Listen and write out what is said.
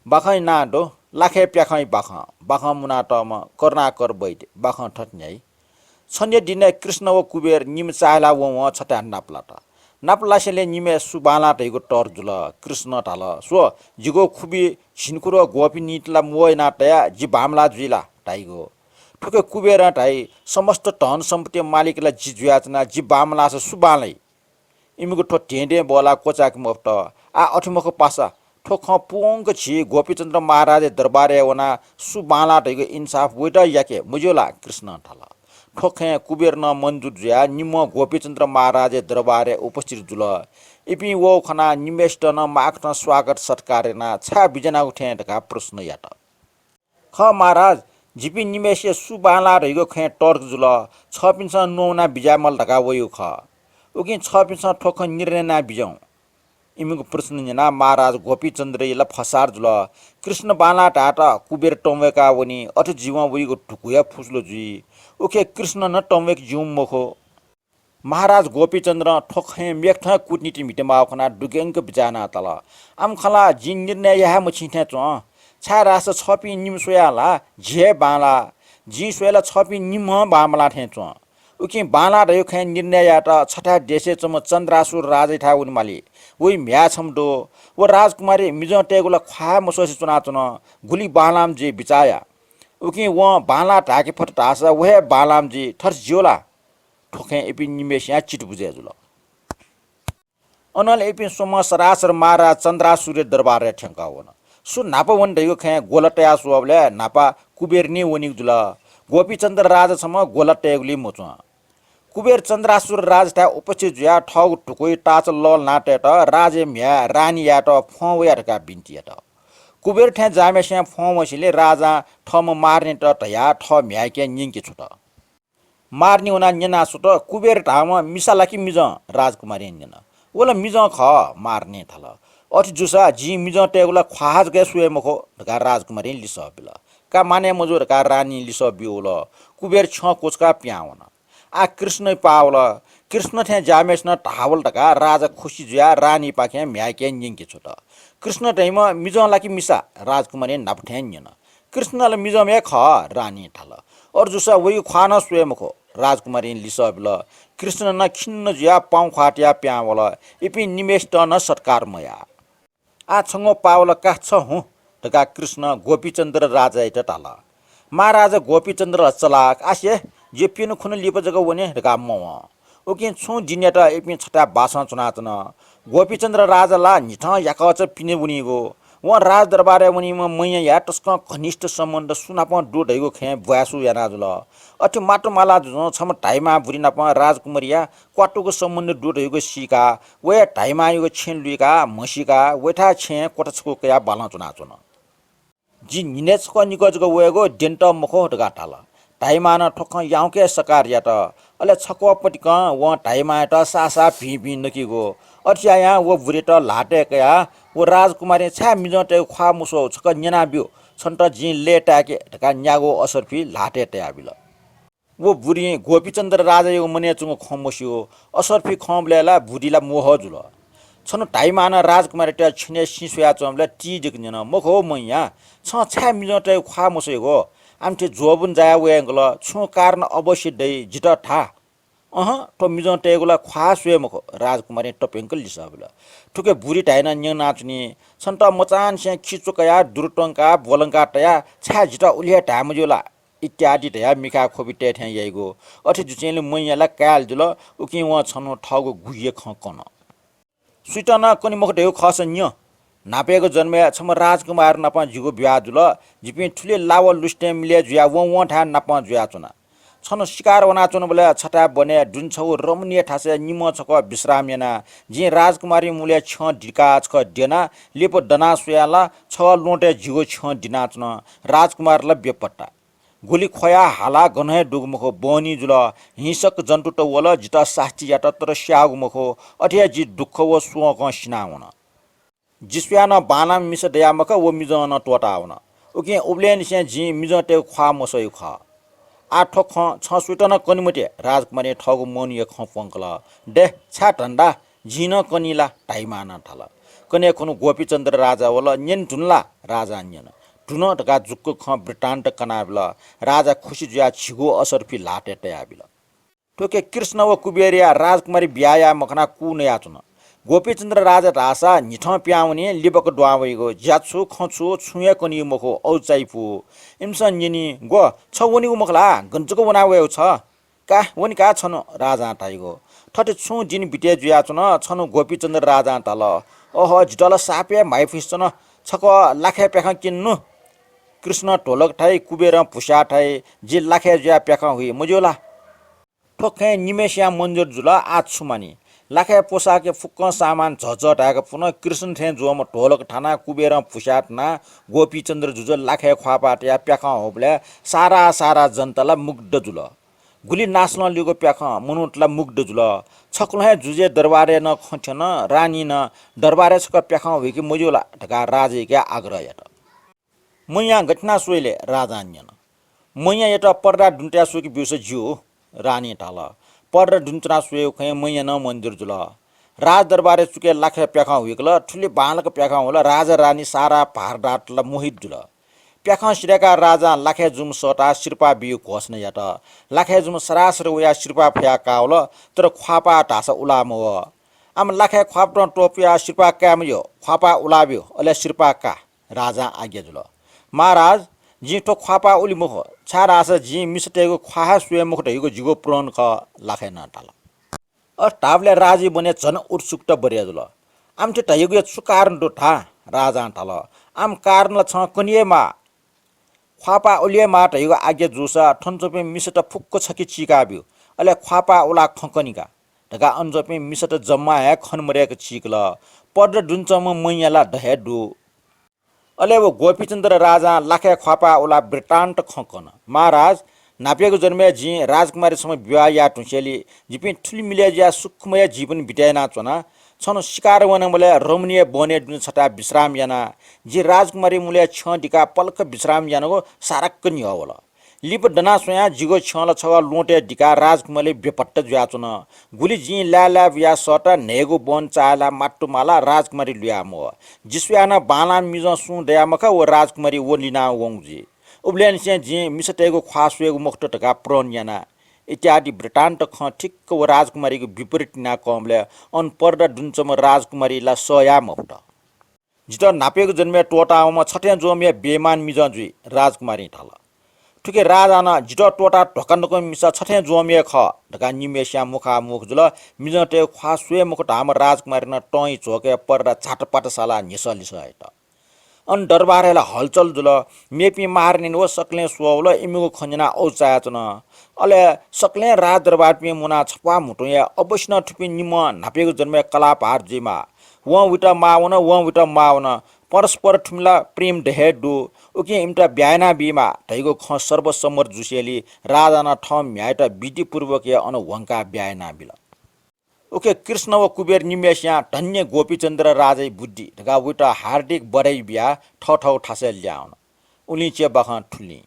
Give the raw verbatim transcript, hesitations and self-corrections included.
बाखंया नां दु लाखय् प्याखंया बाखं। बाखं मुनातःम्ह करुणाकर वैद्य। बाखं थथे न्ह्याइ। छन्हु दिनय् कृष्ण व कुबेर निम्ह चाःहिला वंवं छथाय् नापलात। नापलासेंलि निम्हय् सु बांलाः धइगु तर्क जुल। कृष्णं धाल, "स्व, जिगु खुबी झिंखुदँ ग्वःपिं निंतिं ला म्वः याना तया, जि बांमलाः जुइ ला?" धाइगु। थुके कुबेरं धाइ, "समस्त धन सम्पत्ति मालिक ला जि जुयाच्वना, जि बांमलाःसा सु बांलाइ?" इमिगु थ्व धेंधें ब्वलाः क्वचाय्के मफुत। आः अथे मखु पासा, थ्व खँ पूवंक झी गोपीचन्द्र महाराजया दरबारय् वनाः सु बांलाः धइगु इन्साफ वइत याके मज्यू ला? कृष्णं धाल। थ्व खँय् कुबेर नं मन्जुर जुयाः निम्हं गोपीचन्द्र महाराजया दरबारय् उपस्थित जुल। इपिं वःगु खनाः निम्हय्सित नं माःकथं स्वागत सत्कार यानाः छाय् बिज्यानागु थें धकाः प्रश्न यात। खः महाराज, जिपिं निम्हय्सिया सु बांलाः धइगु खँय् तर्क जुल। छःपिन्सं न्ववाना बिज्यायेमाल धकाः वइगु खः। उकिं छःपिन्सं थ्व खँ निर्णय याना बिज्याहुँ। इमिगु प्रश्न न्यनाः महाराज गोपीचन्द्रया ला फसार जुल। कृष्ण बांलाः धायेत कुबेर तंवय्काः वनी, अथे जुइवं वइगु धुकूया फुसुलु जुइ। उखे कृष्ण नं तंवय्के ज्यूम्ह मखु। महाराज गोपीचन्द्रं थ्व खँय् मेगथं कूटनीति म्हितेमाःगु खनाः दुग्यंक बिचाः यानाः धाल, "आम खँ ला जिं निर्णय याये हे मछिं थें च्वं, छाय्धाःसा छःपिं निम्ह स्वयाः ला जि हे बांलाः, जिं स्वये ला छःपिं निम्हं बांमलाः थें च्वं। उकिं बांलाः धइगु खँय् निर्णय यायेत छथाय् देशय् च्वंम्ह चन्द्रासुर राजायाथाय् वनेमाली। वइ म्ह्याय् छम्ह दु। व राजकुमारी मिजं तयेगु ला ख्वाः हे मस्वसे च्वनाच्वन, गुलि बांलाःम्ह जुइ बिचाः या। उकिं वं बांलाः धाय्के फत धाःसा व हे बांलाःम्ह जुइ, थथे ज्यू ला?" थ्व खँय् इपिं निम्हय्सियां चित्त बुझय् जुल। अनंलि इपिं स्वम्हं सरासर महाराज चन्द्रासुरया दरबारय् थ्यंकः वन। सु न्हापा वने धइगु खँय् ग्वला तयाः स्वःबलय् न्हापा कुबेर निं वनीगु जुल। गोपीचन्द्र राजा छम्ह ग्वला तयेगुलिइ मच्वं। कुबेर चन्द्रासुर राजाथाय् उपस्थित जुयाः थःगु धुकूया ताःचा लःल्हाना तयेत राजाया म्ह्याय् रानी यायेत फ्वं वया धकाः बिन्ति यात। कुबेर थें जाःम्हय्सिं फ्वं वंसेंलि राजां थःम्ह मारनीत धयाः थः म्ह्याय्के न्यंके छ्वत। मारनी वनाः न्यना स्वत, "कुबेर धाःम्ह मिसा ला कि मिजं?" राजकुमारीं न्यन। "व ला मिजं खः," मारनीं धाल। "अथे जूसा जिं मिजं तयेगु ला ख्वाः जक हे स्वये मखु," धकाः राजकुमारीं लिसः बिल। "का मानय् मजू," धकाः रानीं लिसः ब्यूवल। कुबेर छ्यं क्वछुकाः पिहां वन। आः कृष्णया पाः वल। कृष्ण थें ज्याःम्हय्सिनं धाःवल धकाः राजा खुसी जुयाः रानीपाखें म्ह्याय्के न्यंके छ्वत। "कृष्ण धइम्ह मिजं ला कि मिसा?" राजकुमारीं न्हापा थें न्यन। "कृष्ण ला मिजंम्ह हे खः," रानीं धाल। "अथे जूसा वइगु ख्वाः नं स्वये मखु," राजकुमारीं लिसः बिल। कृष्ण नं खिन्न जुयाः पाउँख्वाः तयाः पिहां वल। इपिं निम्हय्सितं नं सत्कार मयाः। "आः छंगु पाः वल का, छ हुँ," धकाः कृष्णं गोपीचन्द्र राजायात धाल। महाराजा गोपीचन्द्र ला चलाख, आसे जि प्यन्हु खुन्हु लिपा जक वने धकाः मवं। उकिं छुं दिनयात इपिं छथाय् बासं च्वनाच्वन। गोपीचन्द्र राजा ला न्हिथं याकःचा पिने वनीगु। वं राजदरबारय् वनीम्ह मैयाया तसकं घनिष्ठ सम्बन्ध सुनापं दु धइगु खँय् ब्वाँय् सु याना जुल। अथे मात्र माला जुजुं छम्ह धाइमां बुरी नाप राजकुमारीया क्वातुक सम्बन्ध दु धइगु सीकाः वया धाइमांयागु छेँ लुइकाः म्हसीकाः वयाथाय् छेँय् क्वथा छकू कयाः बालं च्वनाच्वन। "जि न्हिनय् छकः निकः जक वयेगु, द्यनेत मखु," धकाः धाल। धाइमानं थ्व खँ याउँक हे सकार यात। अले छकः पतिकं वं धाइमायात साःसाः भिं भिं नकीगु। अथे यायां व बुरीत ल्हातय् कयाः व राजकुमारीं छाय् मिजं तयेगु ख्वाः मस्वः, छकः न्यनाब्यु, छन्त जिं लय्ताय्के धकाः न्यागू असर्फि ल्हातय् तयाबिल। व बुरीं गोपीचन्द्र राजायागु मनय् च्वंगु खँ मस्यू। असर्फि खंबलय् ला बुरी ला म्वः जुल। छन्हु धाइमानं राजकुमारीत छेनय् सिँ स्वयाच्वंबलय् ति जक न्यन, "मखु हो मैया, छं छाय् मिजं तयेगु ख्वाः मस्वयेगु? आमथे ज्वःबुन जाया वयेगु ला छुं कारण अवश्य दइ, जितः धा।" "अहँ, थ्व मिजं तयेगु ला ख्वाः स्वये मखु," राजकुमारीं तप्यंक लिसः बिल। थुके बुरी धाइनं न्यंनाच्वनी, "छन्त मचांनिसें खिच्वः कयाः दुरु त्वंकाः ब्वलंकाः तयाः छाय् जितः उलि हे धाये मज्यू ला?" इत्यादि धयाः मिखाय् ख्वबि तये थें याइगु। अथे जुसेंलि मैया ला काय्‌ल जुल। उकिं वं छन्हु थःगु गुहिया खँ कन। "सुइत नं कने मखु धइगु खःसा न्यँ। न्हापायागु जन्मय् छम्ह राजकुमार नाप जिगु विवाह जुल। जिपिं थुलि लाव लुसितें मिलय् जुयाः वं वं थाय् नाप जुयाच्वना। छन्हु शिकार वनाच्वनाबलय् छथाय् वनय् दुने छगू रमणीय थासय् निम्हं छकः विश्राम याना। जिं राजकुमारी मुलय् छ्यं दिकाः छकः द्यना। लिपा दना स्वया ला छगः ल्वहंतय् जिगु छ्यं दिनाच्वन। राजकुमार ला बेपत्ता। गुलि ख्वयाः हालाः गनं हे दुगु मखु, बहनी जुल। हिंसक जन्तुत वल, जितः सास्ती यात, तर स्याःगु मखु। अथे हे जि दुःख व स्वंकं सिनावन। जि स्वयाः नं बांलाःम्ह मिसा दयाः मखा, व मिजं नं त्वःतावन। उकिं उबलय्‌निसें जिं मिजं तयेगु ख्वाः मस्वइगु खः।" आः थ्व खँ छं सुइत नं कने मते, राजकुमारीं थःगु मनया खँ प्वंकल। "दे, छाय् धन्दा, जिं नं कनी ला?" धाइमानं धाल। कन्हय् खुन्हु गोपीचन्द्र राजा वल, न्यने धुन ला? राजां न्यन। धुन धकाः जुक्क खँ वृत्तान्त कनाबिल। राजा खुसि जुयाः झिगू असर्फी ल्हातय् तयाबिल। थुके कृष्ण व कुबेरया राजकुमारी बिया याये मखनाः कू नयाच्वन। गोपीचन्द्र राजा धाःसा न्हिथं पिहां वनी, लिबक दुहां वइगु, ज्या छु, खँ छु, छुं हे कनीगु मखु, औ चायापु। इमिसं न्यनी, ग्व, छ वनीगु मखु ला? गन जक वना वयेगु छ? का, वनी का छन्हु, राजां धाइगु। थथे छुं दिन बिते जुयाच्वन। छन्हु गोपीचन्द्र राजां धाल, अह, जितः ला साप हे म्हाइफुसिच्वन, छकः लाखय् प्याखं क्यने नु। कृष्णं ढोलक थाइ, कुबेरं भुस्याः थाइ, जि लाखय् जुयाः प्याखं हुइ, मज्यू ला? थ्व खँय् निम्हय्सियां मन्जुर जुल, आः छु मानि? लाखय् पोशाकया फुक्कं सामान झःझः धायेक पुन। कृष्ण थें जुःम्ह ढोलक थानाः, कुबेरं भुस्याः थानाः गोपीचन्द्र जुजु लाखय् ख्वाःपाः तयाः प्याखं हःबलय् सारा सारा जनता ला मुग्ध जुल। गुलि नासलं ल्यूगु प्याखं, मनूत ला मुग्ध जुल। छकलं हे जुजुया दरबारय् नं खँ थ्यन, रानीं नं दरबारय् छकः प्याखं हुइके मज्यू ला धकाः राजायाके आग्रह यात। मैयां गथे यानाः स्वइ ले? राजां न्यन। मैयायात पर्दा दुने तयाः स्वयाके ब्यूसा ज्यू, रानीं धाल। पर्दा दुने च्वनाः स्वयेगु खँय् मैया नं मन्जुर जुल। राजदरबारय् चुकय् लाखय् प्याखं हुइकल। थुलि बांलाक प्याखं हुल, राजा रानी सारा भारदात ला मोहित जुल। प्याखं सिधय्काः राजां लाखय् जूम्ह सःताः सिरपाः बीगु घोषणा यात। लाखय् जूम्ह सरासर वयाः सिरपाः फयाः काः वल, तर ख्वाःपाः धाःसा उला मवः। आम लाखय् ख्वाःपातं त्वपुयाः सिरपाः काये मज्यू, ख्वाःपाः उला ब्यु, अले सिरपाः का। राजां आज्ञा जुल। महाराज, जिं थ्व ख्वाःपाः उलि मखु, छाय्धाःसा जिं मिसातय्गु ख्वाः हे स्वये मखु धइगु जिगु प्रण खः, लाखय् नं धाल। अथे धाःबलय् राजया मनय् झन उत्सुकता बढे जुल। आम थथे धइगुया छु कारण दु धा? राजां धाल। आम कारण ला छं कने हे माः। ख्वाःपाः उले हे माः धइगु आज्ञा जूसा थन च्वंपिं मिसात फुक्क छखे चीका ब्यु, अले ख्वाःपाः उलाः खँ कनि का धकाः अन च्वंपिं मिसात जम्मा हे खने मदय्क चीकल। पर्दा दुने च्वंम्ह मैया ला द हे दु। अले व गोपीचन्द्र राजां लाखय् ख्वाःपाः उलाः वृत्तान्त खँ कन। महाराज, न्हापायागु जन्मय् जिं राजकुमारी छम्ह विवाह याये धुंसेंलि जिपिं थुलि मिलय् जुयाः सुखमय जीवन बिताये यानाच्वना। छन्हु शिकार वनेबलय् रमणीय वनय् दुने छथाय् विश्राम याना। जिं राजकुमारी मुलय् छ्यं दिकाः पलख विश्राम यानागु साराक्क न्ह्यः वल। लिपा दनाः स्वयां जिगु छ्यं ला छगः ल्वहंतय् दिकाः राजकुमारी बेपत्ता जुयाच्वन। गुलि जिं लाय् लाय् बुयाः सःताः न्हय्गू बन चाःहिलाः मात्तु मालाः राजकुमारी लुया मवः। जि स्वयाः नं बांलाःम्ह मिजं सुं दया मखा, व राजकुमारी व लिनाः वंगु जुइ। उबलय्निसें जिं मिसातय्गु ख्वाः स्वयेगु मखुत धकाः प्रण याना। इत्यादि वृत्तान्त खँ ठिक्क व राजकुमारीगु विपरीत यानाः कंबलय् अन पर्दा दुने च्वंम्ह राजकुमारी ला सह याये मफुत। जितः न्हापायागु जन्मय् त्वःतावंम्ह छथें ज्वंम्ह हे बेइमान मिजं जुइ, राजकुमारीं धाल। थुके राजां नं जितः त्वःताः ध्वाखा नकूम्ह मिसा छथें ज्वंम्ह हे खः धकाः निम्हय्सियां मुखामुख जुल। मिजंतय्गु ख्वाः स्वये मखु धाःम्ह राजकुमारीं नं तं हि झ्वःकयाः पर्दा झातपात सालाः न्ह्यसः लिसः यात। अन दरबारय् ला हलचल जुल। मेपिं महारानीत व सकलें स्वः वल, इमिगु खँ न्यनाः औचायाच्वन। अले सकलें राजदरबारपिं मुनाः छप्वाः म्हुतुं याये, अवश्य नं थुपिं निम्हं न्हापायागु जन्मय् कलाभार जुइमाः। वं वइत माः वन, वं वइत माः वन। परस्पर थुमिला प्रेम द हे दु। उकिं इमित ब्याहा यानाबीमाः धइगु खँ सर्वसम्मत जूसेंलि राजां नं थः म्ह्याय्‌यात विधिपूर्वक हे अन ह्वंकाः ब्याहा यानाबिल। उके कृष्ण व कुबेर निम्हय्‌सियां धन्य गोपीचन्द्र राजाया बुद्धि धकाः वइत हार्दिक बधाई बियाः थःथःगु थासय् ल्याहां वन। उलिं चेबाखं थुलिं।